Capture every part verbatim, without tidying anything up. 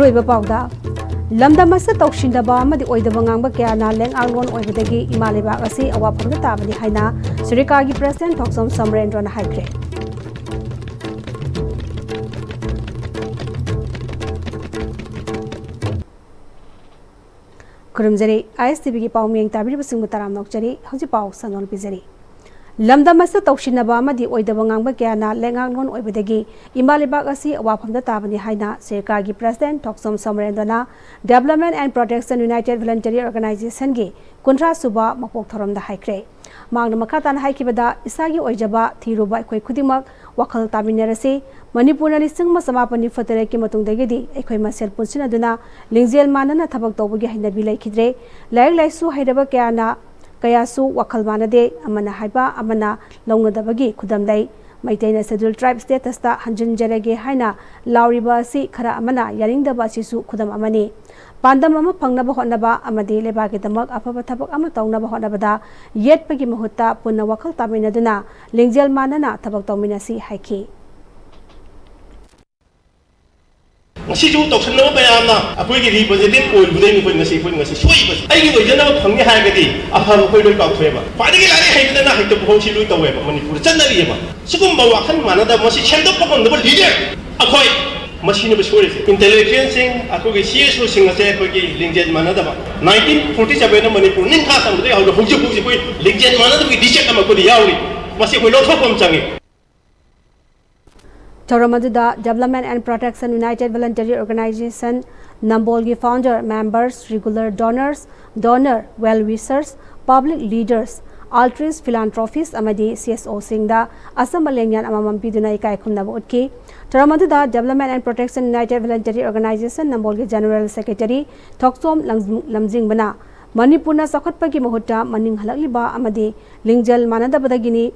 ꯑꯣꯏꯕ ꯄꯥꯎꯗ, ꯂꯝꯗꯝ ꯑꯁꯤꯗ ꯇꯧꯁꯤꯟꯅꯕ ꯑꯃꯗꯤ ꯑꯣꯏꯗꯕ ꯉꯥꯡꯕ ꯀꯌꯥꯅ ꯂꯩꯉꯥꯛꯂꯣꯟ ꯑꯣꯏꯕꯗꯒꯤ ꯏꯃꯥ ꯂꯩꯕꯥꯛ ꯑꯁꯤ ꯑꯋꯥꯐꯝꯗ ꯇꯥꯕꯅꯤ ꯍꯥꯏꯅ ꯁꯔꯤꯀꯥꯒꯤ ꯄ꯭ꯔꯁꯤꯗꯦꯟꯠ ꯊꯣꯛꯆꯣꯝ ꯁꯃꯔꯦꯟꯗ꯭ꯔꯣꯅ ꯍꯥꯏꯈ꯭ꯔꯦ꯫ ꯈꯨꯔꯨꯝꯖꯔꯤ꯫ ISTVꯒꯤ ꯄꯥꯎ ꯃꯤꯌꯦꯡ ꯇꯥꯕꯤꯔꯤꯕꯁꯤꯡꯕꯨ ꯇꯔꯥꯝꯅ ꯑꯣꯛꯆꯔꯤ꯫ ꯍꯧꯖꯤꯛ ꯄꯥꯎ ꯁꯟꯗꯣꯛꯅ ꯄꯤꯖꯔꯤ꯫ ꯂꯝꯗꯝ ꯑꯁꯤꯗ ꯇꯧꯁꯤꯟꯅꯕ ꯑꯃꯗꯤ ꯑꯣꯏꯗꯕ ꯉꯥꯡꯕ ꯀꯌꯥꯅ ꯂꯩꯉꯥꯛꯂꯣꯟ ꯑꯣꯏꯕꯗꯒꯤ ꯏꯃꯥ ꯂꯩꯕꯥꯛ ꯑꯁꯤ ꯑꯋꯥꯐꯝꯗ ꯇꯥꯕꯅꯤ ꯍꯥꯏꯅ ꯁꯔꯀꯥꯔꯒꯤ ꯄ꯭ꯔꯁꯤꯗꯦꯟꯠ ꯊꯣꯛꯆꯣꯝ ꯁꯃꯔꯦꯟꯗ꯭ꯔꯣꯅ Development and Protection United Voluntary Organizationꯒꯤ ꯀꯨꯟꯊ꯭ꯔꯥ ꯁꯨꯕ ꯃꯄꯣꯛ ꯊꯧꯔꯝꯗ ꯍꯥꯏꯈ꯭ꯔꯦ꯫ ꯃꯍꯥꯛꯅ ꯃꯈꯥ ꯇꯥꯅ ꯍꯥꯏꯈꯤꯕꯗ, ꯏꯁꯥꯒꯤ ꯑꯣꯏꯖꯕ ꯊꯤꯔꯨꯕ ꯑꯩꯈꯣꯏ ꯈꯨꯗꯤꯡꯃꯛ ꯋꯥꯈꯜ ꯇꯥꯃꯤꯟꯅꯔꯁꯤ꯫ ꯃꯅꯤꯄꯨꯔꯅ ꯂꯤꯁꯤꯡ ꯑꯃ ꯆꯃꯥꯄꯟ ꯅꯤꯐꯨ ꯇꯔꯦꯠꯀꯤ ꯃꯇꯨꯡꯗꯒꯤꯗꯤ ꯑꯩꯈꯣꯏ ꯃꯁꯦꯜ ꯄꯨꯟꯁꯤꯟꯅꯗꯨꯅ ꯂꯤꯡꯖꯦꯜ ꯃꯥꯟꯅꯅ ꯊꯕꯛ ꯇꯧꯕꯒꯤ ꯍꯩꯅꯕꯤ ꯂꯩꯈꯤꯗ꯭ꯔꯦ꯫ ꯂꯥꯏꯔꯤꯛ ꯂꯥꯏꯁꯨ ꯍꯩꯔꯕ ꯀꯌꯥꯅ, ꯀꯌꯥꯁꯨ ꯋꯥꯈꯜ ꯃꯥꯟꯅꯗꯦ꯫ ꯑꯃꯅ ꯍꯥꯏꯕ ꯑꯃꯅ ꯂꯧꯅꯗꯕꯒꯤ ꯈꯨꯗꯝ ꯂꯩ꯫ ꯃꯩꯇꯩꯅ Scheduled Tribe statusꯇ ꯍꯟꯖꯤꯟꯖꯔꯒꯦ ꯍꯥꯏꯅ ꯂꯥꯎꯔꯤꯕ ꯑꯁꯤ ꯈꯔ ꯑꯃꯅ ꯌꯥꯅꯤꯡꯗꯕ ꯑꯁꯤꯁꯨ ꯈꯨꯗꯝ ꯑꯃꯅꯤ꯫ ꯄꯥꯟꯗꯝ ꯑꯃ ꯐꯪꯅꯕ ꯍꯣꯠꯅꯕ ꯑꯃꯗꯤ ꯂꯩꯕꯥꯛꯀꯤꯗꯃꯛ ꯑꯐꯕ ꯊꯕꯛ ꯑꯃ ꯇꯧꯅꯕ ꯍꯣꯠꯅꯕꯗ ꯌꯦꯠꯄꯒꯤ ꯃꯍꯨꯠꯇ ꯄꯨꯟꯅ ꯋꯥꯈꯜ ꯇꯥꯃꯤꯟꯅꯗꯨꯅ ꯂꯤꯡꯖꯦꯜ ꯃꯥꯟꯅꯅ ꯊꯕꯛ ꯇꯧꯃꯤꯟꯅꯁꯤ ꯍꯥꯏꯈꯤ꯫ ꯉꯁꯤꯁꯨ ꯇꯧꯁꯟꯅꯕ ꯃꯌꯥꯝꯅ ꯑꯩꯈꯣꯏꯒꯤ representative ꯑꯣꯏꯔꯨꯕꯗꯩꯅꯤ ꯑꯩꯈꯣꯏ ꯉꯁꯤ, ꯑꯩꯈꯣꯏ ꯉꯁꯤ ꯁꯣꯛꯏꯕꯁꯦ꯫ ꯑꯩꯒꯤ ꯑꯣꯏꯖꯅꯕ ꯐꯪꯅꯤ ꯍꯥꯏꯔꯒꯗꯤ ꯑꯐꯕ ꯑꯩꯈꯣꯏ ꯂꯣꯏ ꯀꯥꯎꯊꯣꯛꯑꯦꯕ꯫ ꯈ꯭ꯋꯥꯏꯗꯒꯤ ꯂꯥꯏꯔꯤꯛ ꯍꯩꯕꯗꯅ ꯍꯩꯇꯕ ꯐꯥꯎ ꯁꯤ ꯂꯣꯏ ꯇꯧꯋꯦꯕ ꯃꯅꯤꯄꯨꯔꯗ ꯆꯠꯅꯔꯤꯑꯕ꯫ ꯁꯤꯒꯨꯝꯕ ꯋꯥꯈꯜ ꯃꯥꯟꯅꯗꯕ, ꯃꯁꯤ ꯁꯦꯝꯗꯣꯛꯄ ꯉꯝꯗꯕ leader ꯑꯩꯈꯣꯏ ꯃꯁꯤꯅꯦꯕ ꯁꯣꯏꯔꯤꯁꯦ꯫ Intellectualꯁꯤꯡ, ꯑꯩꯈꯣꯏꯒꯤ CSOꯁꯤꯡ ꯑꯁꯦ ꯑꯩꯈꯣꯏꯒꯤ ꯂꯤꯡꯖꯦꯜ ꯃꯥꯟꯅꯗꯕ꯫ Nineteen forty sevenꯅ ꯃꯅꯤꯄꯨꯔ ꯅꯤꯡꯈꯥ ꯇꯝꯕꯗꯒꯤ ꯍꯧꯅ ꯍꯧꯖꯤꯛ ꯐꯥꯎꯁꯤ ꯑꯩꯈꯣꯏ ꯂꯤꯡꯖꯦꯜ ꯃꯥꯟꯅꯗꯕꯒꯤ ꯂꯤꯆꯠ ꯑꯃ ꯑꯩꯈꯣꯏꯗ ꯌꯥꯎꯔꯤ꯫ ꯃꯁꯤ ꯑꯩꯈꯣꯏ ꯂꯧꯊꯣꯛꯄ ꯑꯃ ꯆꯪꯉꯤ꯫ ꯊꯧꯔꯝ ꯑꯗꯨꯗ Development and Protection United Voluntary Organization ꯅꯝꯕꯣꯜꯒꯤ founder, members, regular donors, donor, well wishers, public leaders, altruist, philanthropist ꯑꯃꯗꯤ CSOꯁꯤꯡꯗ ꯑꯆꯝꯕ ꯂꯦꯡꯌꯥꯟ ꯑꯃꯃꯝ ꯄꯤꯗꯨꯅ ꯏꯀꯥꯏ ꯈꯨꯝꯅꯕ ꯎꯠꯈꯤ꯫ ꯊꯧꯔꯝ ꯑꯗꯨꯗ Development and Protection United Voluntary Organization ꯅꯝꯕꯣꯜꯒꯤ General Secretary ꯊꯣꯛꯆꯣꯝ ꯂꯝꯖꯤꯡ-, ꯂꯝꯖꯤꯡꯕꯅ ꯃꯅꯤꯄꯨꯔꯅ ꯆꯥꯎꯈꯠꯄꯒꯤ ꯃꯍꯨꯠꯇ ꯃꯅꯤꯡ ꯍꯜꯂꯛꯂꯤꯕ ꯑꯃꯗꯤ ꯂꯤꯡꯖꯦꯜ ꯃꯥꯟꯅꯗꯕꯗꯒꯤꯅꯤ꯫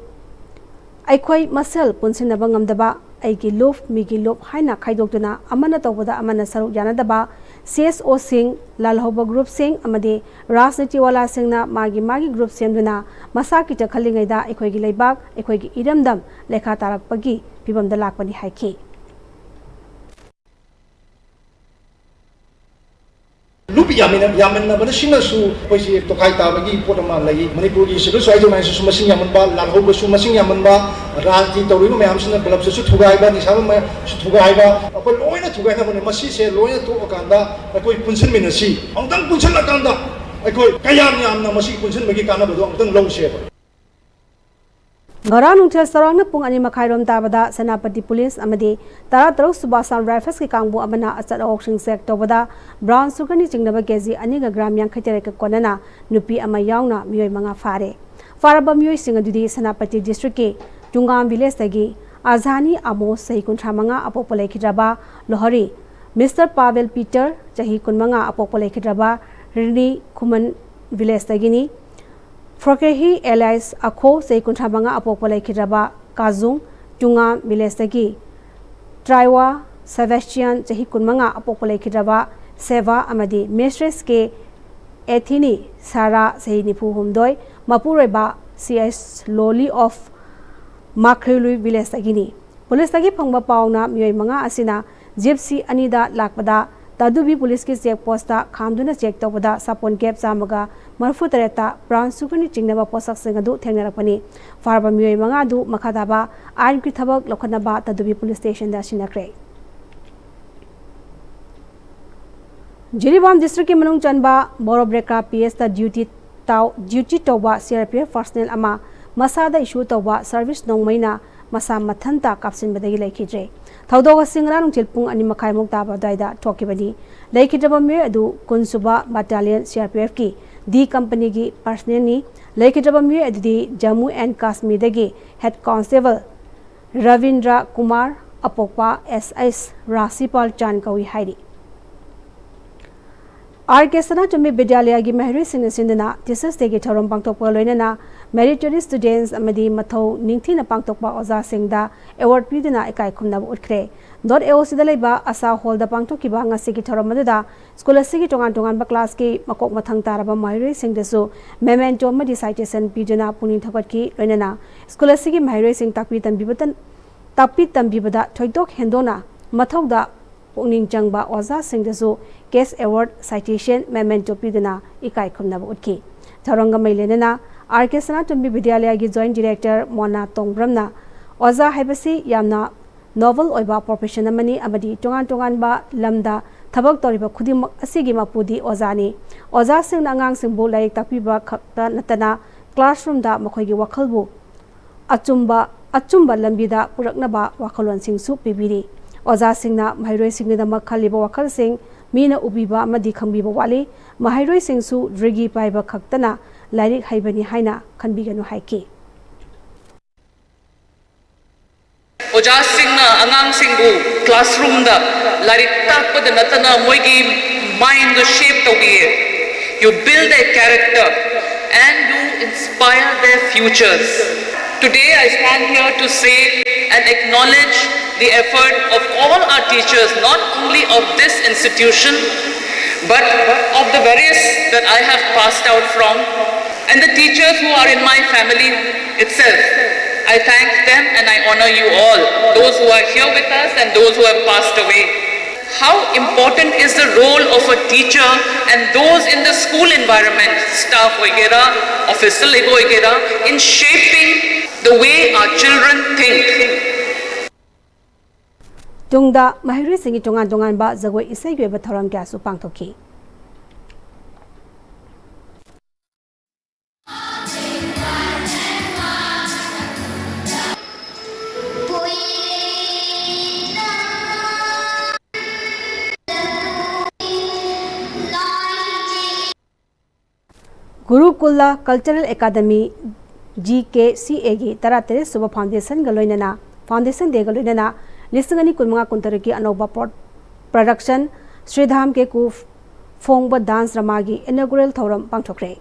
ꯑꯩꯈꯣꯏ ꯃꯁꯦꯜ ꯄꯨꯟꯁꯤꯟꯅꯕ ꯉꯝꯗꯕ, ꯑꯩꯒꯤ ꯂꯨꯞ, ꯃꯤꯒꯤ ꯂꯨꯞ ꯍꯥꯏꯅ ꯈꯥꯏꯗꯣꯛꯇꯨꯅ ꯑꯃꯅ ꯇꯧꯕꯗ ꯑꯃꯅ ꯁꯔꯨꯛ ꯌꯥꯅꯗꯕ, CSOꯁꯤꯡ, ꯂꯥꯜꯍꯧꯕ groupꯁꯤꯡ ꯑꯃꯗꯤ ꯔꯥꯖꯅꯤꯇꯤꯋꯥꯂꯥꯁꯤꯡꯅ ꯃꯥꯒꯤ ꯃꯥꯒꯤ groupꯁꯤꯡꯗꯨꯅ ꯃꯁꯥ ꯀꯤꯇ ꯈꯜꯂꯤꯉꯩꯗ ꯑꯩꯈꯣꯏꯒꯤ ꯂꯩꯕꯥꯛ, ꯑꯩꯈꯣꯏꯒꯤ ꯏꯔꯝꯗꯝ ꯂꯩꯈꯥ ꯇꯥꯔꯛꯄꯒꯤ ꯐꯤꯕꯝꯗ ꯂꯥꯛꯄꯅꯤ ꯍꯥꯏꯈꯤ꯫ ꯌꯥꯃꯤꯟꯅ- ꯌꯥꯃꯤꯟꯅꯕꯅ ꯁꯤꯅꯁꯨ ꯑꯩꯈꯣꯏꯁꯤ ꯇꯣꯈꯥꯏ ꯇꯥꯕꯒꯤ ꯄꯣꯠ ꯑꯃ ꯂꯩ꯫ ꯃꯅꯤꯄꯨꯔꯒꯤ civil society organizationꯁꯨ ꯃꯁꯤꯡ ꯌꯥꯝꯃꯟꯕ, ꯂꯥꯜꯍꯧꯕꯁꯨ ꯃꯁꯤꯡ ꯌꯥꯝꯃꯟꯕ, ꯔꯥꯖꯅꯤꯇꯤ ꯇꯧꯔꯤꯕ ꯃꯌꯥꯝꯁꯤꯅ clubꯁꯤꯁꯨ ꯊꯨꯒꯥꯏꯕ, ꯅꯤꯁꯥꯕ ꯃꯌꯥꯝꯁꯨ ꯊꯨꯒꯥꯏꯕ, ꯑꯩꯈꯣꯏ ꯂꯣꯏꯅ ꯊꯨꯒꯥꯏꯅꯕꯅꯤ꯫ ꯃꯁꯤꯁꯦ ꯂꯣꯏꯅ ꯇꯣꯛꯑꯀꯥꯟꯗ ꯑꯩꯈꯣꯏ ꯄꯨꯟꯁꯤꯟꯃꯤꯟꯅꯁꯤ꯫ ꯑꯃꯨꯛꯇꯪ ꯄꯨꯟꯁꯤꯜꯂꯀꯥꯟꯗ ꯑꯩꯈꯣꯏ ꯀꯌꯥꯝ ꯌꯥꯝꯅ ꯃꯁꯤ ꯄꯨꯟꯁꯤꯟꯕꯒꯤ ꯀꯥꯟꯅꯕꯗꯣ ꯑꯃꯨꯛꯇꯪ ꯂꯧꯁꯦꯕ꯫ ꯉꯔꯥꯡ ꯅꯨꯡꯊꯤꯜ ꯆꯥꯎꯔꯥꯛꯅ ꯄꯨꯡ ꯑꯅꯤ ꯃꯈꯥꯏꯔꯣꯝ ꯇꯥꯕꯗ ꯁꯦꯅꯥꯄꯇꯤ ꯄꯨꯂꯤꯁ ꯑꯃꯗꯤ ꯇꯔꯥꯇꯔꯨꯛ ꯁꯨꯕ Assam Riflesꯀꯤ ꯀꯥꯡꯕꯨ ꯑꯃꯅ ꯑꯆꯠ ꯑꯋꯣꯛꯁꯤꯡ check ꯇꯧꯕꯗ brown sugarꯅ ꯆꯤꯡꯅꯕ KG ꯑꯅꯤꯒ gram ꯌꯥꯡꯈꯩ ꯇꯔꯦꯠꯀ ꯀꯣꯟꯅꯅ ꯅꯨꯄꯤ ꯑꯃ ꯌꯥꯎꯅ ꯃꯤꯑꯣꯏ ꯃꯉꯥ ꯐꯥꯔꯦ꯫ ꯐꯥꯔꯕ ꯃꯤꯑꯣꯏꯁꯤꯡ ꯑꯗꯨꯗꯤ ꯁꯦꯅꯥꯄꯇꯤ districtꯀꯤ ꯆꯨꯡꯒꯥꯝ villageꯇꯒꯤ ꯑꯖꯥꯅꯤ ꯑꯃꯣꯁ, ꯆꯍꯤ ꯀꯨꯟꯊ꯭ꯔꯥ ꯃꯉꯥ, ꯑꯄꯣꯛꯄ ꯂꯩꯈꯤꯗ꯭ꯔꯕ ꯂꯣꯍꯔꯤ, Mister ꯄꯥꯕꯦꯜ ꯄꯤꯇꯔ, ꯆꯍꯤ ꯀꯨꯟꯃꯉꯥ, ꯑꯄꯣꯛꯄ ꯂꯩꯈꯤꯗ꯭ꯔꯕ ꯔꯤꯅꯤ ꯈꯨꯃꯟ villageꯇꯒꯤꯅꯤ꯫ ꯐ꯭ꯔꯣꯀꯦꯍꯤ ꯑꯦꯂꯥꯏꯁ ꯑꯈꯣ, ꯆꯍꯤ ꯀꯨꯟꯊ꯭ꯔꯥ ꯃꯉꯥ, ꯑꯄꯣꯛꯄ ꯂꯩꯈꯤꯗ꯭ꯔꯕ ꯀꯥꯖꯨꯡ, ꯆꯨꯡꯉꯥ villageꯇꯒꯤ ꯇ꯭ꯔꯥꯏꯋꯥ ꯁꯦꯕꯥꯁꯇꯤꯌꯥꯟ, ꯆꯍꯤ ꯀꯨꯟꯃꯉꯥ, ꯑꯄꯣꯛꯄ ꯂꯩꯈꯤꯗ꯭ꯔꯕ ꯁꯦꯕꯥ ꯑꯃꯗꯤ Mistress ꯀꯦ ꯑꯦꯊꯤꯅꯤ ꯁꯥꯔꯥ, ꯆꯍꯤ ꯅꯤꯐꯨ ꯍꯨꯝꯗꯣꯏ, ꯃꯄꯨꯔꯣꯏꯕ ꯁꯤ ꯑꯦꯁ ꯂꯣꯂꯤ ꯑꯣꯐ ꯃꯥꯈ꯭ꯔꯤꯂꯨꯏ villageꯇꯒꯤꯅꯤ꯫ ꯄꯨꯂꯤꯁꯇꯒꯤ ꯐꯪꯕ ꯄꯥꯎꯅ ꯃꯤꯑꯣꯏ ꯃꯉꯥ ꯑꯁꯤꯅ Gypsy ꯑꯅꯤꯗ ꯂꯥꯛꯄꯗ ꯇꯥꯗꯨꯕꯤ ꯄꯨꯂꯤꯁꯀꯤ check postꯇ ꯈꯥꯝꯗꯨꯅ check ꯇꯧꯕꯗ ꯁꯥꯄꯣꯟ ꯀꯦꯞ ꯆꯥꯝꯃꯒ ꯃꯔꯤꯐꯨ ꯇꯔꯦꯠꯇ brown sugarꯅ ꯆꯤꯡꯅꯕ ꯄꯣꯠꯁꯛꯁꯤꯡ ꯑꯗꯨ ꯊꯦꯡꯅꯔꯛꯄꯅꯤ꯫ ꯐꯥꯔꯕ ꯃꯤꯑꯣꯏ ꯃꯉꯥ ꯑꯗꯨ ꯃꯈꯥ ꯇꯥꯕ ꯑꯥꯏꯟꯒꯤ ꯊꯕꯛ ꯂꯧꯈꯠꯅꯕ ꯇꯥꯗꯨꯕꯤ ꯄꯨꯂꯤꯁ stationꯗ ꯁꯤꯟꯅꯈ꯭ꯔꯦ꯫ ꯖꯤꯔꯤꯕꯥꯝ districtꯀꯤ ꯃꯅꯨꯡ ꯆꯟꯕ ꯕꯣꯔꯣꯕ꯭ꯔꯦꯀꯥ PSꯇ duty ꯇꯥꯎ- duty ꯇꯧꯕ CRPF personnel ꯑꯃ ꯃꯁꯥꯗ issue ꯇꯧꯕ service ꯅꯣꯡꯃꯩꯅ ꯃꯁꯥ ꯃꯊꯟꯇ ꯀꯥꯞꯁꯤꯟꯕꯗꯒꯤ ꯂꯩꯈꯤꯗ꯭ꯔꯦ꯫ ꯊꯧꯗꯣꯛ ꯑꯁꯤ ꯉꯔꯥꯡ ꯅꯨꯡꯊꯤꯜ ꯄꯨꯡ ꯑꯅꯤ ꯃꯈꯥꯏꯃꯨꯛ ꯇꯥꯕ ꯑꯗꯨꯋꯥꯏꯗ ꯊꯣꯛꯈꯤꯕꯅꯤ꯫ ꯂꯩꯈꯤꯗ꯭ꯔꯕ ꯃꯤꯑꯣꯏ ꯑꯗꯨ ꯀꯨꯟꯁꯨꯕ battalion CRPFꯀꯤ D companyꯒꯤ personnelꯅꯤ꯫ ꯂꯩꯈꯤꯗ꯭ꯔꯕ ꯃꯤꯑꯣꯏ ꯑꯗꯨꯗꯤ Jammu and Kashmirꯗꯒꯤ head constable Rabindra Kumar, ꯑꯄꯣꯛꯄ ꯑꯦꯁ ꯑꯦꯁ ꯔꯥꯁꯤꯄꯥꯜ ꯆꯥꯟ ꯀꯧꯏ ꯍꯥꯏꯔꯤ꯫ ꯑꯥꯔ ꯀꯦ ꯁꯅꯥꯇꯣꯝꯕꯤ ꯕꯤꯗ꯭ꯌꯥꯂꯌꯒꯤ ꯃꯍꯩꯔꯣꯏꯁꯤꯡꯅ ꯁꯤꯟꯗꯨꯅ Teachers Dayꯒꯤ ꯊꯧꯔꯝ ꯄꯥꯡꯊꯣꯛꯄꯒ ꯂꯣꯏꯅꯅ meritorious students ꯑꯃꯗꯤ ꯃꯊꯧ ꯅꯤꯡꯊꯤꯅ ꯄꯥꯡꯊꯣꯛꯄ ꯑꯣꯖꯥꯁꯤꯡꯗ award ꯄꯤꯗꯨꯅ ꯏꯀꯥꯏ ꯈꯨꯝꯅꯕ ꯎꯠꯈ꯭ꯔꯦ꯫ Dot AOCꯗ ꯂꯩꯕ ꯑꯁꯥ hallꯗ ꯄꯥꯡꯊꯣꯛꯈꯤꯕ ꯉꯁꯤꯒꯤ ꯊꯧꯔꯝ ꯑꯗꯨꯗ school ꯑꯁꯤꯒꯤ ꯇꯣꯉꯥꯟ ꯇꯣꯉꯥꯟꯕ classꯀꯤ ꯃꯀꯣꯛ ꯃꯊꯪ ꯇꯥꯔꯕ ꯃꯍꯩꯔꯣꯏꯁꯤꯡꯗꯁꯨ memento ꯑꯃꯗꯤ citation ꯄꯤꯗꯨꯅ ꯄꯨꯛꯅꯤꯡ ꯊꯧꯒꯠꯈꯤ꯫ ꯂꯣꯏꯅꯅ school ꯑꯁꯤꯒꯤ ꯃꯍꯩꯔꯣꯏꯁꯤꯡ ꯇꯥꯛꯄꯤ ꯇꯝꯕꯤꯕꯇ ꯇꯥꯛꯄꯤ ꯇꯝꯕꯤꯕꯗ ꯊꯣꯏꯗꯣꯛ ꯍꯦꯟꯗꯣꯛꯅ ꯃꯊꯧꯗ ꯄꯨꯛꯅꯤꯡ ꯆꯪꯕ ꯑꯣꯖꯥꯁꯤꯡꯗꯁꯨ ꯀꯦꯁ ꯑꯦꯋꯥꯔꯗ, ꯁꯥꯏꯇꯦꯁꯟ, ꯃꯦꯃꯦꯟꯇꯣ ꯄꯤꯗꯨꯅ ꯏꯀꯥꯏ ꯈꯨꯝꯅꯕ ꯎꯠꯈꯤ꯫ ꯊꯧꯔꯝꯒ ꯃꯔꯤ ꯂꯩꯅꯅ ꯑꯥꯔ ꯀꯦ ꯁꯅꯥꯇꯣꯝꯕꯤ ꯕꯤꯗ꯭ꯌꯥꯂꯌꯒꯤ ꯖꯣꯏꯟꯠ ꯗꯤꯔꯦꯛꯇꯔ ꯃꯣꯅꯥ ꯇꯣꯡꯕ꯭ꯔꯝꯅ ꯑꯣꯖꯥ ꯍꯥꯏꯕꯁꯤ ꯌꯥꯝꯅ ꯅꯣꯕꯜ ꯑꯣꯏꯕ ꯄ꯭ꯔꯣꯐꯦꯁꯟ ꯑꯃꯅꯤ ꯑꯃꯗꯤ ꯇꯣꯉꯥꯟ ꯇꯣꯉꯥꯟꯕ ꯂꯝꯗ ꯊꯕꯛ ꯇꯧꯔꯤꯕ ꯈꯨꯗꯤꯡꯃꯛ ꯑꯁꯤꯒꯤ ꯃꯄꯨꯗꯤ ꯑꯣꯖꯥꯅꯤ꯫ ꯑꯣꯖꯥꯁꯤꯡꯅ ꯑꯉꯥꯡꯁꯤꯡꯕꯨ ꯂꯥꯏꯔꯤꯛ ꯇꯥꯛꯄꯤꯕ ꯈꯛꯇ ꯅꯠꯇꯅ ꯀ꯭ꯂꯥꯁꯔꯨꯝꯗ ꯃꯈꯣꯏꯒꯤ ꯋꯥꯈꯜꯕꯨ ꯑꯆꯨꯝꯕ ꯑꯆꯨꯝꯕ ꯂꯝꯕꯤꯗ ꯄꯨꯔꯛꯅꯕ ꯋꯥꯈꯜꯂꯣꯟꯁꯤꯡꯁꯨ ꯄꯤꯕꯤꯔꯤ꯫ ꯑꯣꯖꯥꯁꯤꯡꯅ ꯃꯍꯩꯔꯣꯏꯁꯤꯡꯒꯤꯗꯃꯛ ꯈꯜꯂꯤꯕ ꯋꯥꯈꯜꯁꯤꯡ ꯃꯤꯅ ꯎꯕꯤꯕ ꯑꯃꯗꯤ ꯈꯪꯕꯤꯕ ꯋꯥꯠꯂꯤ꯫ ꯃꯍꯩꯔꯣꯏꯁꯤꯡꯁꯨ ꯗꯤꯒ꯭ꯔꯤ ꯄꯥꯏꯕ ꯈꯛꯇꯅ ꯂꯥꯏꯔꯤꯛ ꯍꯩꯕꯅꯤ ꯍꯥꯏꯅ ꯈꯟꯕꯤꯒꯅꯨ ꯍꯥꯏꯈꯤ꯫ ꯑꯣꯖꯥꯁꯤꯡꯅ ꯑꯉꯥꯡꯁꯤꯡꯕꯨ ꯀ꯭ꯂꯥꯁꯔꯨꯝꯗ ꯂꯥꯏꯔꯤꯛ ꯇꯥꯛꯄꯗ ꯅꯠꯇꯅ ꯃꯣꯏꯒꯤ ꯃꯥꯏꯟꯗꯨ ꯁꯦꯞ ꯇꯧꯕꯤꯌꯦ꯫ You build their character and you inspire their futures. Today I stand here to say and acknowledge the effort of all our teachers, not only of this institution, but of the various that I have passed out from, and the teachers who are in my family itself. I thank them and I honor you all, those who are here with us and those who have passed away. How important is the role of a teacher and those in the school environment, staff वगैरह, officer वगैरह, in shaping the way our children think? ꯇꯨꯡꯗ ꯃꯍꯩꯔꯣꯏꯁꯤꯡꯒꯤ ꯇꯣꯉꯥꯟ ꯇꯣꯉꯥꯟꯕ ꯖꯒꯣꯏ ꯏꯁꯩꯒꯤ ꯑꯣꯏꯕ ꯊꯧꯔꯝ ꯀꯌꯥꯁꯨ ꯄꯥꯡꯊꯣꯛꯈꯤ꯫ Gurukul cultural academy, G K C ꯑꯦꯒꯤ ꯇꯔꯥꯇꯔꯦꯠ ꯁꯨꯕ ꯐꯥꯎꯟꯗꯦꯁꯟꯒ ꯂꯣꯏꯅꯅ, ꯐꯥꯎꯟꯗꯦꯁꯟ ꯗꯦꯒ ꯂꯣꯏꯅꯅ ꯂꯤꯁꯤꯡ ꯑꯅꯤ ꯀꯨꯟꯃꯉꯥ ꯀꯨꯟꯇꯔꯨꯛꯀꯤ ꯑꯅꯧꯕ ꯄ꯭ꯔꯣ-, ꯄ꯭ꯔꯗꯛꯁꯟ ꯁ꯭ꯔꯤꯙꯥꯝ ꯀꯦꯀꯨ ꯐꯣꯡꯕ ꯗꯥꯟꯁ ꯗ꯭ꯔꯃꯥꯒꯤ ꯏꯅꯣꯒꯨꯔꯦꯜ ꯊꯧꯔꯝ ꯄꯥꯡꯊꯣꯛꯈ꯭ꯔꯦ꯫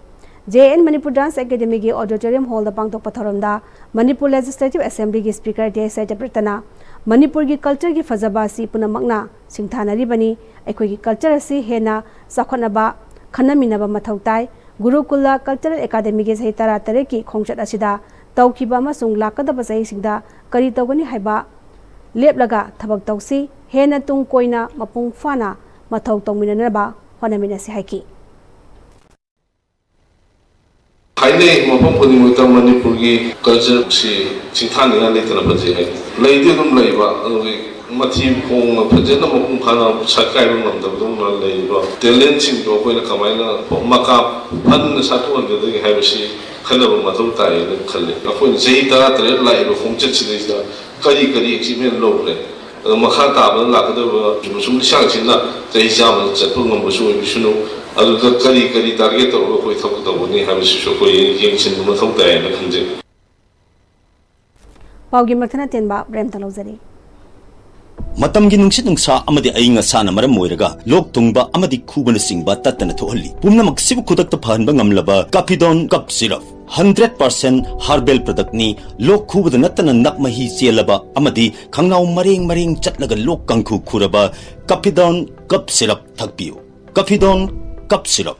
ꯖꯦ ꯑꯦꯟ ꯃꯅꯤꯄꯨꯔ ꯗꯥꯟꯁ ꯑꯦꯀꯥꯗꯃꯤꯒꯤ ꯑꯣꯗꯤꯇꯣꯔꯤꯌꯝ ꯍꯣꯜꯗ ꯄꯥꯡꯊꯣꯛꯄ ꯊꯧꯔꯝꯗ ꯃꯅꯤꯄꯨꯔ ꯂꯦꯖꯤꯁꯂꯦꯇꯤꯚ ꯑꯦꯁꯦꯝꯕ꯭ꯂꯤꯒꯤ ꯁ꯭ꯄꯤꯀꯔ ꯇꯦ ꯑꯦꯁ ꯖꯌꯄ꯭ꯔꯇꯅ ꯃꯅꯤꯄꯨꯔꯒꯤ ꯀꯜꯆꯔꯒꯤ ꯐꯖꯕ ꯑꯁꯤ ꯄꯨꯝꯅꯃꯛꯅ ꯁꯤꯡꯊꯥꯅꯔꯤꯕꯅꯤ꯫ ꯑꯩꯈꯣꯏꯒꯤ ꯀꯜꯆꯔ ꯑꯁꯤ ꯍꯦꯟꯅ ꯆꯥꯎꯈꯠꯅꯕ ꯈꯟꯅꯃꯤꯟꯅꯕ ꯃꯊꯧ ꯇꯥꯏ꯫ ꯒꯨꯔꯨꯀꯨꯂ ꯀꯜꯆꯔꯦꯜ ꯑꯦꯀꯥꯗꯃꯤꯒꯤ ꯆꯍꯤ ꯇꯔꯥꯇꯔꯦꯠꯀꯤ ꯈꯣꯡꯆꯠ ꯑꯁꯤꯗ ꯇꯧꯈꯤꯕ ꯑꯃꯁꯨꯡ ꯂꯥꯛꯀꯗꯕ ꯆꯍꯤꯁꯤꯡꯗ ꯀꯔꯤ ꯇꯧꯒꯅꯤ ꯍꯥꯏꯕ ꯂꯦꯞꯂꯒ ꯊꯕꯛ ꯇꯧꯁꯤ꯫ ꯍꯦꯟꯅ ꯇꯨꯡ ꯀꯣꯏꯅ ꯃꯄꯨꯡ ꯐꯥꯅ ꯃꯊꯧ ꯇꯧꯃꯤꯟꯅꯅꯕ ꯍꯣꯠꯅꯃꯤꯟꯅꯁꯤ ꯍꯥꯏꯈꯤ꯫ ꯍꯥꯏꯅꯩ, ꯃꯐꯝ ꯈꯨꯗꯤꯡꯃꯛꯇ ꯃꯅꯤꯄꯨꯔꯒꯤ ꯀꯜꯆꯔꯁꯤ ꯁꯤꯡꯊꯥꯅꯤꯡꯉꯥꯏ ꯂꯩꯇꯅ ꯐꯖꯩ ꯍꯥꯏ꯫ ꯂꯩꯗꯤ ꯑꯗꯨꯝ ꯂꯩꯕ, ꯑꯗꯨꯒꯤ ꯃꯊꯤ ꯈꯣꯡꯅ ꯐꯖꯅ ꯃꯄꯨꯡ ꯐꯥꯅ ꯁꯛꯀꯥꯏꯕ ꯉꯝꯗꯕꯗꯧꯅ ꯂꯩꯔꯤꯕ ꯇꯦꯂꯦꯟꯁꯤꯡꯗꯣ ꯑꯩꯈꯣꯏꯅ ꯀꯃꯥꯏꯅ ꯃꯀꯥ ꯐꯟꯅ ꯁꯥꯊꯣꯛꯍꯟꯒꯗꯒꯦ ꯍꯥꯏꯕꯁꯤ ꯈꯟꯅꯕ ꯃꯊꯧ ꯇꯥꯏꯌꯦꯅ ꯈꯜꯂꯤ꯫ ꯑꯩꯈꯣꯏꯅ ꯆꯍꯤ ꯇꯔꯥ ꯇꯔꯦꯠ ꯂꯥꯛꯏꯕ ꯈꯣꯡꯆꯠꯁꯤꯗꯩꯁꯤꯗ ꯀꯔꯤ ꯀꯔꯤ ꯑꯦꯆꯤꯞꯃꯦꯟ ꯂꯧꯈ꯭ꯔꯦ, ꯑꯗꯣ ꯃꯈꯥ ꯇꯥꯕꯗ ꯂꯥꯛꯀꯗꯧꯔꯤꯕ ꯁꯨꯝ ꯂꯤꯁꯥꯡꯁꯤꯠꯅ ꯆꯍꯤ ꯆꯥꯝꯃ ꯆꯠꯄ ꯉꯝꯕꯁꯨ ꯑꯣꯏꯕꯤꯁꯅꯨ꯫ ꯑꯗꯨꯗ ꯀꯔꯤ ꯀꯔꯤ ꯇꯥꯔꯒꯦꯠ ꯇꯧꯔꯒ ꯑꯩꯈꯣꯏ ꯊꯕꯛ ꯇꯧꯒꯅꯤ ꯍꯥꯏꯕꯁꯤꯁꯨ ꯑꯩꯈꯣꯏ ꯌꯦꯡꯁꯤꯟꯕ ꯃꯊꯧ ꯇꯥꯏ ꯍꯥꯏꯅ ꯈꯟꯖꯩ꯫ ꯄꯥꯎꯒꯤ ꯃꯊꯛ ꯊꯦꯟꯕ ꯕ꯭ꯔꯦꯝꯇ ꯂꯧꯖꯔꯤ꯫ ꯃꯇꯝꯒꯤ ꯅꯨꯡꯁꯤꯠ ꯅꯨꯡꯁꯥ ꯑꯃꯗꯤ ꯑꯏꯪ ꯑꯁꯥꯅ ꯃꯔꯝ ꯑꯣꯏꯔꯒ ꯂꯣꯛ ꯊꯨꯡꯕ ꯑꯃꯗꯤ ꯈꯨꯕꯅꯆꯤꯡꯕ ꯇꯠꯇꯅ ꯊꯣꯛꯍꯜꯂꯤ꯫ ꯄꯨꯝꯅꯃꯛꯁꯤꯕꯨ ꯈꯨꯗꯛꯇ ꯐꯍꯟꯕ ꯉꯝꯂꯕ ꯀꯥꯐꯤꯗꯣꯟ cough syrup. Hundred percent herbal ꯄ꯭ꯔꯗꯛꯅꯤ꯫ ꯂꯣꯛ ꯈꯨꯕꯗ ꯅꯠꯇꯅ ꯅꯞ ꯃꯍꯤ ꯆꯦꯜꯂꯕ ꯑꯃꯗꯤ ꯈꯪꯅꯥꯎ ꯃꯔꯦꯡ ꯃꯔꯦꯡ ꯆꯠꯂꯒ ꯂꯣꯛ ꯀꯥꯡꯈꯨ ꯈꯨꯔꯕ ꯀꯥꯐꯤꯗꯣꯟ ꯀꯞ ꯁꯤꯔꯞ ꯊꯛꯄꯤꯌꯨ꯫ ꯀꯥꯐꯤꯗꯣꯟ cough syrup.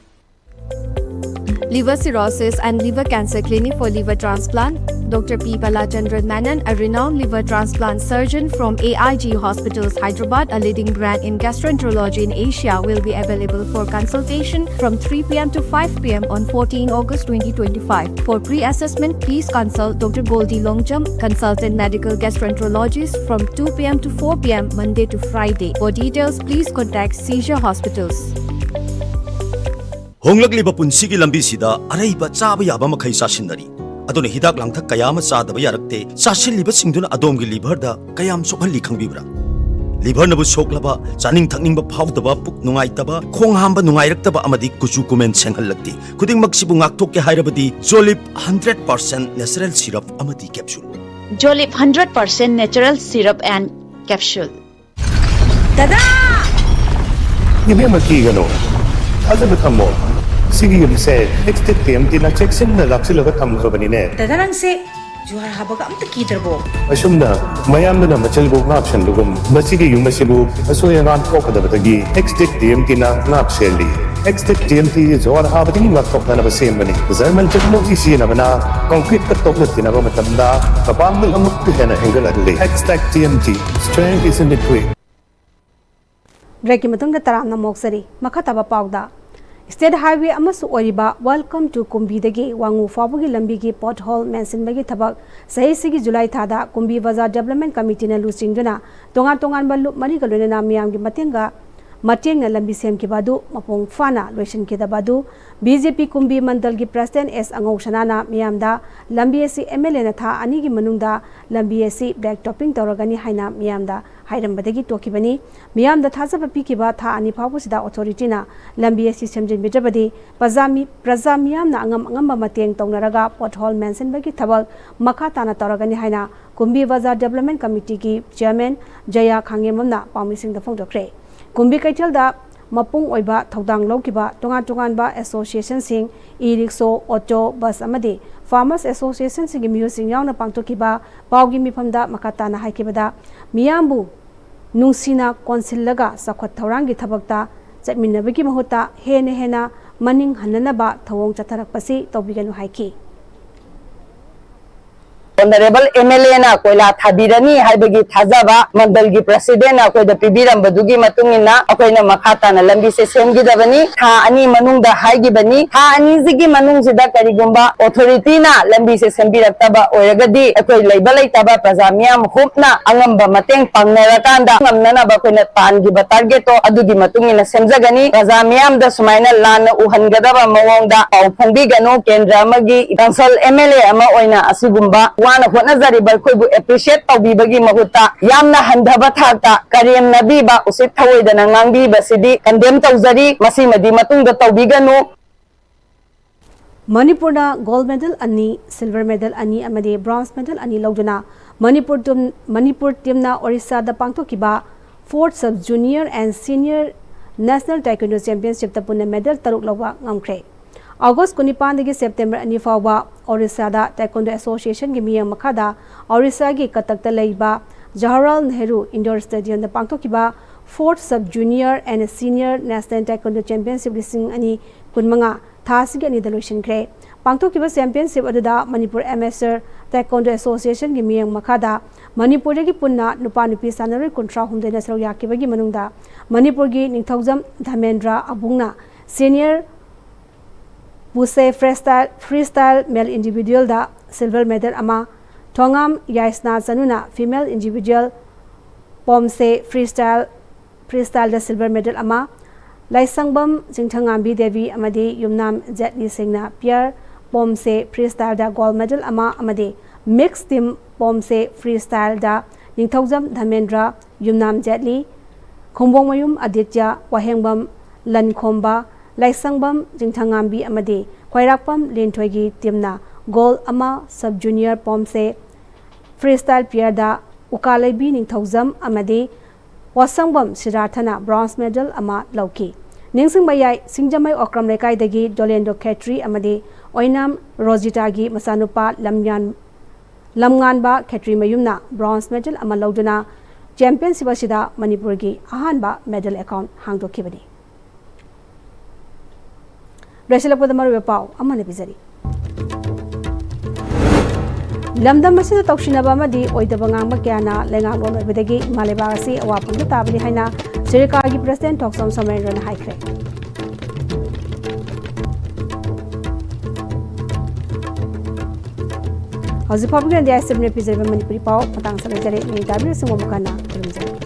Liver Cirrhosis and Liver Cancer Clinic for Liver Transplant. Doctor P Balachandran Menon, a renowned liver transplant surgeon from A I G Hospitals, Hyderabad, a leading brand in gastroenterology in Asia, will be available for consultation from three p m to five p m on fourteen August twenty twenty-five. For pre-assessment, please consult Doctor Goldie Longjam, consultant medical gastroenterologist, from two p m to four p m Monday to Friday. For details, please contact Seizure Hospitals. ꯍꯣꯡꯂꯛꯂꯤꯕ ꯄꯨꯟꯁꯤꯒꯤ ꯂꯝꯕꯤꯁꯤꯗ ꯑꯔꯩꯕ ꯆꯥꯕ ꯌꯥꯕ ꯃꯈꯩ ꯆꯥꯁꯤꯟꯅꯔꯤ꯫ ꯑꯗꯨꯅ ꯍꯤꯗꯥꯛ ꯂꯥꯡꯊꯛ ꯀꯌꯥ ꯑꯃ ꯆꯥꯗꯕ ꯌꯥꯔꯛꯇꯦ꯫ ꯆꯥꯁꯤꯜꯂꯤꯕꯁꯤꯡꯗꯨꯅ ꯑꯗꯣꯝꯒꯤ ꯂꯤꯚꯔꯗ ꯀꯌꯥꯝ ꯁꯣꯛꯍꯜꯂꯤ ꯈꯪꯕꯤꯕ꯭ꯔꯥ? ꯂꯤꯚꯔꯅꯕꯨ ꯁꯣꯛꯂꯕ, ꯆꯥꯅꯤꯡ ꯊꯛꯅꯤꯡꯕ ꯐꯥꯎꯗꯕ, ꯄꯨꯛ ꯅꯨꯡꯉꯥꯏꯇꯕ, ꯈꯣꯡ ꯍꯥꯝꯕ ꯅꯨꯡꯉꯥꯏꯔꯛꯇꯕ ꯑꯃꯗꯤ ꯀꯨꯆꯨ ꯀꯨꯃꯦꯟ ꯁꯦꯡꯍꯜꯂꯛꯇꯦ꯫ ꯈꯨꯗꯤꯡꯃꯛꯁꯤꯕꯨ ꯉꯥꯛꯊꯣꯛꯀꯦ ꯍꯥꯏꯔꯕꯗꯤ ꯖꯣꯂꯤꯞ ꯍꯟꯗ꯭ꯔꯦꯠ ꯄꯥꯔꯁꯦꯟ ꯅꯦꯆꯔꯦꯜ ꯁꯤꯔꯞ ꯑꯃꯗꯤ capsule. Jolip hundred percent natural syrup and capsule. ꯗꯗꯥ! ꯏꯕꯦꯝꯃ, ꯀꯤꯒꯅꯨ, ꯊꯥꯖꯕ ꯊꯝꯃꯣ꯫ ꯁꯤꯒꯤ ꯌꯨꯝꯁꯦ ꯑꯦꯛꯁꯇꯦꯛ ꯇꯤ ꯑꯦꯝ ꯇꯤꯅ ꯆꯦꯛꯁꯤꯟꯅ ꯂꯥꯛꯁꯤꯜꯂꯒ ꯊꯝꯈ꯭ꯔꯕꯅꯤꯅꯦ꯫ ꯗꯗꯥ, ꯅꯪꯁꯦ ꯖꯨꯍꯥꯔ ꯍꯥꯕꯒ ꯑꯝꯇ ꯀꯤꯗ꯭ꯔꯕꯣ? ꯑꯁꯨꯝꯅ ꯃꯌꯥꯝꯗꯨꯅ ꯃꯆꯤꯜꯕꯨ ꯉꯥꯛꯁꯦꯟꯕꯒꯨꯝ, ꯃꯁꯤꯒꯤ ꯌꯨꯝ ꯑꯁꯤꯕꯨ ꯑꯁꯣꯏ ꯑꯉꯥꯝ ꯊꯣꯛꯀꯗꯕꯗꯒꯤ ꯑꯦꯛꯁꯇꯦꯛ ꯇꯤ ꯑꯦꯝ ꯇꯤꯅ ꯉꯥꯛ ꯁꯦꯜꯂꯤ꯫ ꯑꯦꯛꯁꯇꯦꯛ ꯇꯤ ꯑꯦꯝ ꯇꯤ ꯖꯨꯍꯥꯔ ꯍꯥꯕꯗꯒꯤ ꯉꯥꯛꯊꯣꯛꯅꯅꯕ ꯁꯦꯝꯕꯅꯤ꯫ ꯖꯔꯃꯟ ꯇꯦꯛꯅꯣꯂꯣꯖꯤ ꯁꯤꯖꯤꯟꯅꯕꯅ ꯀꯣꯟꯀ꯭ꯔꯤꯠꯀ ꯇꯣꯛꯅ ꯇꯤꯟꯅꯕ ꯃꯇꯝꯗ ꯃꯄꯥꯡꯒꯜ ꯑꯃꯨꯛꯀ ꯍꯦꯟꯅ ꯍꯦꯟꯒꯠꯍꯜꯂꯤ꯫ ꯑꯦꯛꯁꯇꯦꯛ T M T, strength is in the grit. ꯕ꯭ꯔꯦꯛꯀꯤ ꯃꯇꯨꯡꯗ ꯇꯔꯥꯝꯅ ꯃꯣꯛꯆꯔꯤ꯫ ꯃꯈꯥ ꯇꯥꯕ ꯄꯥꯎꯗ, ꯁ꯭ꯇꯦꯠ ꯍꯥꯏꯋꯦ ꯑꯃꯁꯨ ꯑꯣꯏꯔꯤꯕ Welcome to ꯀꯨꯝꯕꯤꯗꯒꯤ ꯋꯥꯉꯨ ꯐꯥꯎꯕꯒꯤ ꯂꯝꯕꯤꯒꯤ ꯄꯣꯠꯍꯣꯜ ꯃꯦꯟꯁꯤꯟꯕꯒꯤ ꯊꯕꯛ ꯆꯍꯤꯁꯤꯒꯤ ꯖꯨꯂꯥꯏ ꯊꯥꯗ ꯀꯨꯝꯕꯤ ꯕꯖꯥꯔ ꯗꯦꯕꯂꯞꯃꯦꯟ ꯀꯃꯤꯇꯤꯅ ꯂꯨꯆꯤꯡꯗꯨꯅ ꯇꯣꯉꯥꯟ ꯇꯣꯉꯥꯟꯕ ꯂꯨꯞ ꯃꯔꯤꯒ ꯂꯣꯏꯅꯅ ꯃꯤꯌꯥꯝꯒꯤ ꯃꯇꯦꯡꯒ ꯃꯇꯦꯡꯅ ꯂꯝꯕꯤ ꯁꯦꯝꯈꯤꯕ ꯑꯗꯨ ꯃꯄꯨꯡ ꯐꯥꯅ ꯂꯣꯏꯁꯤꯟꯈꯤꯗꯕ ꯑꯗꯨ ꯕꯤ ꯖꯦ ꯄꯤ ꯀꯨꯝꯕꯤ ꯃꯟꯗꯜꯒꯤ ꯄ꯭ꯔꯁꯤꯗꯦꯟ ꯑꯦꯁ ꯑꯉꯧꯁꯅꯥꯅ ꯃꯤꯌꯥꯝꯗ ꯂꯝꯕꯤ ꯑꯁꯤ ꯑꯦꯝ ꯑꯦꯜ ꯑꯦꯅ ꯊꯥ ꯑꯅꯤꯒꯤ ꯃꯅꯨꯡꯗ ꯂꯝꯕꯤ ꯑꯁꯤ ꯕ꯭ꯂꯦꯛ ꯇꯣꯞꯄꯤꯡ ꯇꯧꯔꯒꯅꯤ ꯍꯥꯏꯅ ꯃꯤꯌꯥꯝꯗ ꯍꯥꯏꯔꯝꯕꯗꯒꯤ ꯇꯣꯛꯈꯤꯕꯅꯤ꯫ ꯃꯤꯌꯥꯝꯗ ꯊꯥꯖꯕ ꯄꯤꯈꯤꯕ ꯊꯥ ꯑꯅꯤ ꯐꯥꯎꯕꯁꯤꯗ ꯑꯣꯊꯣꯔꯤꯇꯤꯅ ꯂꯝꯕꯤ ꯑꯁꯤ ꯁꯦꯝꯖꯤꯟꯕꯤꯗ꯭ꯔꯕꯗꯤ ꯄ꯭ꯔꯖꯥ ꯃꯤ-, ꯄ꯭ꯔꯖꯥ ꯃꯤꯌꯥꯝꯅ ꯑꯉꯝ ꯑꯉꯝꯕ ꯃꯇꯦꯡ ꯇꯧꯅꯔꯒ ꯄꯣꯠꯍꯣꯜ ꯃꯦꯟꯁꯤꯟꯕꯒꯤ ꯊꯕꯛ ꯃꯈꯥ ꯇꯥꯅ ꯇꯧꯔꯒꯅꯤ ꯍꯥꯏꯅ ꯀꯨꯝꯕꯤ ꯕꯖꯥꯔ ꯗꯦꯕꯂꯞꯃꯦꯟ ꯀꯃꯤꯇꯤꯒꯤ ꯆꯤꯌꯔꯃꯦꯟ ꯖꯌꯥ ꯈꯥꯡꯉꯦꯝꯕꯝꯅ ꯄꯥꯎꯃꯤꯁꯤꯡꯗ ꯐꯣꯡꯗꯣꯛꯈ꯭ꯔꯦ꯫ ꯀꯨꯝꯕꯤ ꯀꯩꯊꯦꯜꯗ ꯃꯄꯨꯡ ꯑꯣꯏꯕ ꯊꯧꯗꯥꯡ ꯂꯧꯈꯤꯕ ꯇꯣꯉꯥꯟ ꯇꯣꯉꯥꯟꯕ ꯑꯦꯁꯣꯁꯤꯌꯦꯁꯟꯁꯤꯡ, ꯏ ꯔꯤꯛꯁꯣ, ꯑꯣꯇꯣ, ꯕꯁ ꯑꯃꯗꯤ ꯐꯥꯔꯃꯔꯁ ꯑꯦꯁꯣꯁꯤꯌꯦꯁꯟꯁꯤꯡꯒꯤ ꯃꯤꯑꯣꯏꯁꯤꯡ ꯌꯥꯎꯅ ꯄꯥꯡꯊꯣꯛꯈꯤꯕ ꯄꯥꯎꯒꯤ ꯃꯤꯐꯝꯗ ꯃꯈꯥ ꯇꯥꯅ ꯍꯥꯏꯈꯤꯕꯗ, ꯃꯤꯌꯥꯝꯕꯨ ꯅꯨꯡꯁꯤꯅ ꯀꯣꯟꯁꯤꯜꯂꯒ ꯆꯥꯎꯈꯠ ꯊꯧꯔꯥꯡꯒꯤ ꯊꯕꯛꯇ ꯆꯠꯃꯤꯟꯅꯕꯒꯤ ꯃꯍꯨꯠꯇ ꯍꯦꯟꯅ ꯍꯦꯟꯅ ꯃꯅꯤꯡ ꯍꯟꯅꯅꯕ ꯊꯧꯑꯣꯡ ꯆꯠꯊꯔꯛꯄꯁꯤ ꯇꯧꯕꯤꯒꯅꯨ ꯍꯥꯏꯈꯤ꯫ ꯑꯣꯅꯔꯦꯕꯜ ꯑꯦꯝ ꯑꯦꯜ ꯑꯦꯅ ꯀꯣꯏꯂꯥ ꯊꯥꯕꯤꯔꯅꯤ ꯍꯥꯏꯕꯒꯤ ꯊꯥꯖꯕ ꯃꯟꯗꯜꯒꯤ ꯄ꯭ꯔꯁꯤꯗꯦꯟꯅ ꯑꯩꯈꯣꯏꯗ ꯄꯤꯕꯤꯔꯝꯕꯗꯨꯒꯤ ꯃꯇꯨꯡ ꯏꯟꯅ ꯑꯩꯈꯣꯏꯅ ꯃꯈꯥ ꯇꯥꯅ ꯂꯝꯕꯤꯁꯦ ꯁꯦꯝꯈꯤꯗꯕꯅꯤ꯫ ꯊꯥ ꯑꯅꯤ ꯃꯅꯨꯡꯗ ꯍꯥꯏꯈꯤꯕꯅꯤ꯫ ꯊꯥ ꯑꯅꯤꯁꯤꯒꯤ ꯃꯅꯨꯡꯁꯤꯗ ꯀꯔꯤꯒꯨꯝꯕ ꯑꯣꯊꯣꯔꯤꯇꯤꯅ ꯂꯝꯕꯤꯁꯦ ꯁꯦꯝꯕꯤꯔꯛꯇꯕ ꯑꯣꯏꯔꯒꯗꯤ ꯑꯩꯈꯣꯏ ꯂꯩꯕ ꯂꯩꯇꯕ ꯄ꯭ꯔꯖꯥ ꯃꯤꯌꯥꯝ ꯍꯨꯞꯅ ꯑꯉꯝꯕ ꯃꯇꯦꯡ ꯄꯥꯡꯅꯔꯀꯥꯟꯗ ꯉꯝꯅꯅꯕ ꯑꯩꯈꯣꯏꯅ ꯇꯥꯟꯈꯤꯕ ꯇꯥꯔꯒꯦꯠꯇꯣ ꯑꯗꯨꯒꯤ ꯃꯇꯨꯡ ꯏꯟꯅ ꯁꯦꯝꯖꯒꯅꯤ꯫ ꯄ꯭ꯔꯖꯥ ꯃꯤꯌꯥꯝꯗ ꯁꯨꯃꯥꯏꯅ ꯂꯥꯟꯅ ꯎꯍꯟꯒꯗꯕ ꯃꯑꯣꯡꯗ ꯄꯥꯎ ꯐꯣꯡꯕꯤꯒꯅꯨ꯫ ꯀꯦꯟꯗ꯭ꯔ ꯑꯃꯒꯤ ꯀꯥꯎꯟꯁꯤꯜ ꯑꯦꯝ ꯑꯦꯜ ꯑꯦ ꯑꯃ ꯑꯣꯏꯅ ꯑꯁꯤꯒꯨꯝꯕ ꯋꯥꯅ ꯍꯣꯠꯅꯖꯔꯤꯕ ꯑꯩꯈꯣꯏꯕꯨ ꯑꯦꯄ꯭ꯔꯤꯁꯤꯌꯦꯠ ꯇꯧꯕꯤꯕꯒꯤ ꯃꯍꯨꯠꯇ ꯌꯥꯝꯅ ꯍꯟꯊꯕ ꯊꯥꯛꯇ ꯀꯔꯦꯝꯅꯕꯤꯕ, ꯎꯁꯤꯠ ꯊꯑꯣꯏꯗꯅ ꯉꯥꯡꯕꯤꯕꯁꯤꯗꯤ ꯀꯟꯗꯦꯝ ꯇꯧꯖꯔꯤ꯫ ꯃꯁꯤꯃꯗꯤ ꯃꯇꯨꯡꯗ ꯇꯧꯕꯤꯒꯅꯨ꯫ ꯃꯅꯤꯄꯨꯔꯅ ꯒꯣꯜꯗ ꯃꯦꯗꯜ ꯑꯅꯤ, ꯁꯤꯜꯚꯔ ꯃꯦꯗꯜ ꯑꯅꯤ ꯑꯃꯗꯤ ꯕ꯭ꯔꯣꯟꯖ ꯃꯦꯗꯜ ꯑꯅꯤ ꯂꯧꯗꯨꯅ ꯃꯅꯤꯄꯨꯔ ꯇꯨꯝ-, ꯃꯅꯤꯄꯨꯔ ꯇꯤꯝꯅ ꯑꯣꯔꯤꯁꯥꯗ ꯄꯥꯡꯊꯣꯛꯈꯤꯕ Fourth Sub Junior and Senior National Taekwondo Championshipꯇ ꯄꯨꯟꯅ ꯃꯦꯗꯜ ꯇꯔꯨꯛ ꯂꯧꯕ ꯉꯝꯈ꯭ꯔꯦ꯫ ꯑꯣꯒꯁ ꯀꯨꯟꯅꯤꯄꯥꯟꯗꯒꯤ ꯁꯦꯞꯇꯦꯝꯕꯔ ꯑꯅꯤ ꯐꯥꯎꯕ ꯑꯣꯔꯤꯁꯥꯗ ꯇꯥꯏꯀꯣꯟꯗꯣ ꯑꯦꯁꯣꯁꯤꯌꯦꯁꯟꯒꯤ ꯃꯤꯠꯌꯦꯡ ꯃꯈꯥꯗ ꯑꯣꯔꯤꯁꯥꯒꯤ ꯀꯇꯛꯇ ꯂꯩꯕ ꯖꯋꯥꯍꯔꯂꯥꯜ ꯅꯦꯍꯔꯨ ꯏꯟꯗꯣꯔ ꯁ꯭ꯇꯦꯗꯤꯌꯝꯗ ꯄꯥꯡꯊꯣꯛꯈꯤꯕ Fourth Sub Junior and Senior National Taekwondo Championship ꯂꯤꯁꯤꯡ ꯑꯅꯤ ꯀꯨꯟꯃꯉꯥ ꯊꯥ ꯑꯁꯤꯒꯤ ꯑꯅꯤꯗ ꯂꯣꯏꯁꯤꯟꯈ꯭ꯔꯦ꯫ ꯄꯥꯡꯊꯣꯛꯈꯤꯕ ꯆꯦꯝꯄꯤꯌꯟꯁꯤꯞ ꯑꯗꯨꯗ ꯃꯅꯤꯄꯨꯔ ꯑꯦꯃꯦꯆꯔ ꯇꯥꯏꯀꯣꯟꯗꯣ ꯑꯦꯁꯣꯁꯤꯌꯦꯁꯟꯒꯤ ꯃꯤꯠꯌꯦꯡ ꯃꯈꯥꯗ ꯃꯅꯤꯄꯨꯔꯗꯒꯤ ꯄꯨꯟꯅ ꯅꯨꯄꯥ ꯅꯨꯄꯤ ꯁꯥꯟꯅꯔꯣꯏ ꯀꯨꯟꯊ꯭ꯔꯥ ꯍꯨꯝꯗꯣꯏꯅ ꯁꯔꯨꯛ ꯌꯥꯈꯤꯕꯒꯤ ꯃꯅꯨꯡꯗ ꯃꯅꯤꯄꯨꯔꯒꯤ ꯅꯤꯡꯊꯧꯖꯝ ꯙꯔꯃꯦꯟꯗ꯭ꯔ ꯑꯕꯨꯡꯅ ꯁꯦꯅꯤꯌꯔ ꯄꯨꯁꯦ ꯐ꯭ꯔꯤꯁꯇꯥꯏꯜ, ꯐ꯭ꯔꯤꯁꯇꯥꯏꯜ ꯃꯦꯜ ꯏꯟꯗꯤꯚꯤꯗ꯭ꯌꯨꯑꯦꯜꯗ ꯁꯤꯜꯚꯔ ꯃꯦꯗꯜ ꯑꯃ, ꯊꯣꯉꯥꯝ ꯌꯥꯏꯁꯅꯥ ꯆꯅꯨꯅ ꯐꯤꯃꯦꯜ ꯏꯟꯗꯤꯚꯤꯗ꯭ꯌꯨꯑꯦꯜ ꯄꯣꯝꯁꯦ ꯐ꯭ꯔꯤꯁꯇꯥꯏꯜ, ꯐ꯭ꯔꯤꯁꯇꯥꯏꯜꯗ ꯁꯤꯜꯚꯔ ꯃꯦꯗꯜ ꯑꯃ, ꯂꯥꯏꯁꯪꯕꯝ ꯆꯤꯡꯊꯉꯥꯝꯕꯤ ꯗꯦꯕꯤ ꯑꯃꯗꯤ ꯌꯨꯝꯅꯥꯝ ꯖꯦꯠꯂꯤ ꯁꯤꯡꯅ ꯄꯤꯌꯔ ꯄꯣꯝꯁꯦ ꯐ꯭ꯔꯤꯁꯇꯥꯏꯜꯗ ꯒꯣꯜ ꯃꯦꯗꯜ ꯑꯃ ꯑꯃꯗꯤ ꯃꯤꯛꯁ ꯇꯤꯝ ꯄꯣꯝꯁꯦ ꯐ꯭ꯔꯤꯁꯇꯥꯏꯜꯗ ꯅꯤꯡꯊꯧꯖꯝ ꯙꯔꯃꯦꯟꯗ꯭ꯔ, ꯌꯨꯝꯅꯥꯝ ꯖꯦꯠꯂꯤ, ꯈꯣꯡꯕꯣꯡꯃꯌꯨꯝ ꯑꯗꯤꯇ꯭ꯌ, ꯋꯥꯍꯦꯡꯕꯝ ꯂꯟꯈꯣꯝꯕ, ꯂꯥꯏꯁꯪꯕꯝ ꯆꯤꯡꯊꯉꯥꯝꯕꯤ ꯑꯃꯗꯤ ꯈ꯭ꯋꯥꯏꯔꯥꯛꯄꯝ ꯂꯦꯟꯊꯣꯏꯒꯤ ꯇꯤꯝꯅ ꯒꯣꯜ ꯑꯃ, ꯁꯕ ꯖꯨꯅꯤꯌꯔ ꯄꯣꯝꯁꯦ ꯐ꯭ꯔꯤꯁꯇꯥꯏꯜ ꯄꯤꯌꯔꯗ ꯎꯀꯥꯂꯩꯕꯤ ꯅꯤꯡꯊꯧꯖꯝ ꯑꯃꯗꯤ ꯋꯥꯁꯪꯕꯝ ꯁꯤꯗꯥꯔꯊꯅ ꯕ꯭ꯔꯣꯟꯖ ꯃꯦꯗꯜ ꯑꯃ ꯂꯧꯈꯤ꯫ ꯅꯤꯡꯁꯤꯡꯕ ꯌꯥꯏ, ꯁꯤꯡꯖꯃꯩ ꯑꯣꯀ꯭ꯔꯝ ꯂꯩꯀꯥꯏꯗꯒꯤ ꯗꯣꯂꯦꯟꯗꯣ ꯈꯦꯇ꯭ꯔꯤ ꯑꯃꯗꯤ ꯑꯣꯏꯅꯥꯝ ꯔꯣꯖꯤꯇꯥꯒꯤ ꯃꯆꯥꯅꯨꯄꯥ ꯂꯝꯌꯥꯟ-, ꯂꯝꯉꯥꯟꯕ ꯈꯦꯇ꯭ꯔꯤꯃꯌꯨꯝꯅ ꯕ꯭ꯔꯣꯟꯖ ꯃꯦꯗꯜ ꯑꯃ ꯂꯧꯗꯨꯅ ꯆꯦꯝꯄꯤꯌꯟꯁꯤꯞ ꯑꯁꯤꯗ ꯃꯅꯤꯄꯨꯔꯒꯤ ꯑꯍꯥꯟꯕ ꯃꯦꯗꯜ ꯑꯦꯀꯥꯎꯟ ꯍꯥꯡꯗꯣꯛꯈꯤꯕꯅꯤ꯫ ꯂꯣꯏꯁꯤꯜꯂꯛꯄꯗ ꯃꯔꯨꯑꯣꯏꯕ ꯄꯥꯎ ꯑꯃꯅ ꯄꯤꯖꯔꯤ꯫ ꯂꯝꯗꯝ ꯑꯁꯤꯗ ꯇꯧꯁꯤꯟꯅꯕ ꯑꯃꯗꯤ ꯑꯣꯏꯗꯕ ꯉꯥꯡꯕ ꯀꯌꯥꯅ ꯂꯩꯉꯥꯛꯂꯣꯟ ꯑꯣꯏꯕꯗꯒꯤ ꯏꯃꯥ ꯂꯩꯕꯥꯛ ꯑꯁꯤ ꯑꯋꯥꯐꯝꯗ ꯇꯥꯕꯅꯤ ꯍꯥꯏꯅ ꯁꯤꯔꯤꯀꯥꯒꯤ ꯄ꯭ꯔꯁꯤꯗꯦꯟꯠ ꯊꯣꯛꯆꯣꯝ ꯁꯣꯃꯦꯟꯗ꯭ꯔꯅ ꯍꯥꯏꯈ꯭ꯔꯦ꯫ ꯍꯧꯖꯤꯛ ꯐꯥꯎꯕꯒꯤ ꯑꯣꯏꯅꯗꯤ ꯑꯥꯏ ꯑꯦꯁ ꯑꯦꯐꯅ ꯄꯤꯖꯔꯤꯕ ꯃꯅꯤꯄꯨꯔꯤ ꯄꯥꯎ ꯃꯇꯥꯡ ꯑꯁꯤꯗ ꯂꯣꯏꯖꯔꯦ꯫ ꯅꯤꯡ ꯇꯥꯕꯤꯔꯁꯤ, ꯃꯣꯃꯣ ꯀꯟꯅ ꯈꯨꯔꯨꯝꯖꯔꯤ꯫